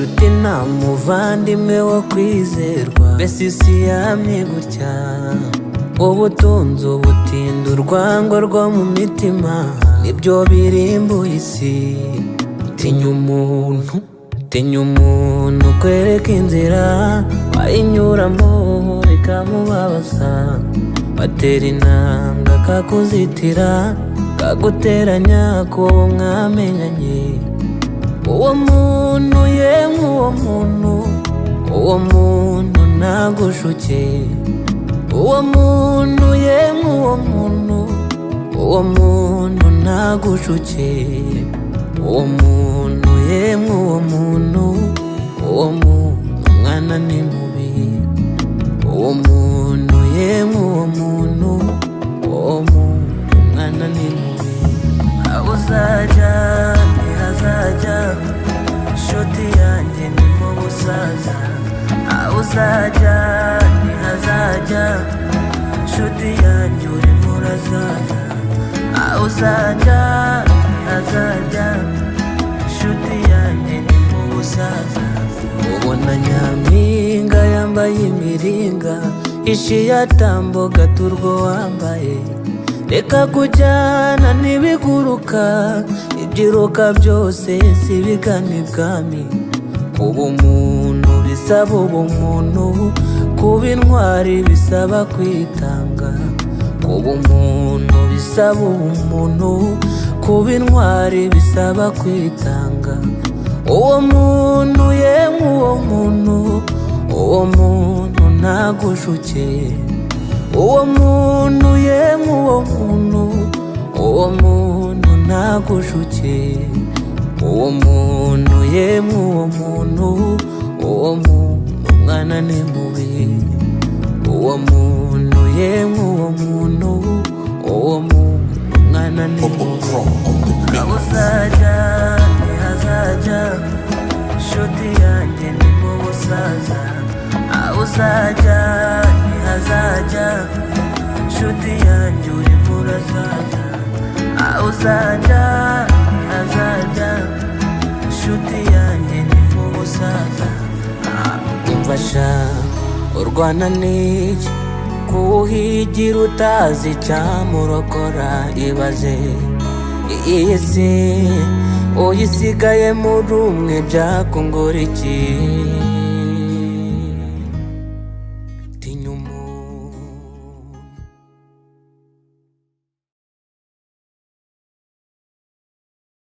Nshuti, nta muvandimwe wo kwizerwa. Mbese isi yamye gutya? Ubutunzi, ubutinda, urwango rwo mu mitima, nibyo birimbuye isi. Tinya umuntu, tinya umuntu kwereka inzira wayinyuramo bikamubabaza. Batera intambwe akakuzitira, kaguteranya kuwo mwamenyanye. Uwo muntu, yemwe, uwo muntu, uwo muntu ntagushuke. Uwo muntu, yemwe, uwo muntu, uwo muntu ntagushuke. Uwo muntu, yemwe, uwo muntu, uwo muntu, mwana ni mubi. Uwo muntu, yemwe, uwo muntu, uwo muntu, mwana ni mubi. Aho uzajya ntihazajya, nshuti yanjye, ni mu busaza. Aho uzajya ntihazajya, nshuti yanjye, urimo urazaza. Aho uzajya ntihazajya, nshuti yanjye, ni mu busaza. Ubona nyampinga yambaye imiringa, ishiya tambo gaturwo wambaye. Reka kujyana n'ibiguruka, ibyiruka byose si bigana ibwami. Kuba umuntu bisaba ubumuntu, kuba intwari bisaba kwitanga. Kuba umuntu bisaba ubumuntu, kuba intwari bisaba kwitanga. Uwo muntu, yemwe, uwo muntu, uwo muntu ntagushuke. Uwo muntu, yemwe, uwo muntu, uwo muntu ntagushuke. Uwo muntu, yemwe, uwo muntu, uwo muntu, mwana ni mubi. Uwo muntu, yemwe, uwo muntu, uwo muntu, mwana ni Bobo mubi. Pro on the Aho mix. uzajya ntihazajya, nshuti yanjye, ni mu busaza. Aho uzajya ntihazajya, nshuti yanjye, urimo urazaza. Aho uzajya ntihazajya, nshuti yanjye, ni mu busaza. Umva sha, urwana n'iki kuwuhigira utazi icyamurokora? Ibaze iyi si uyisigaye muri umwe, byakungura iki?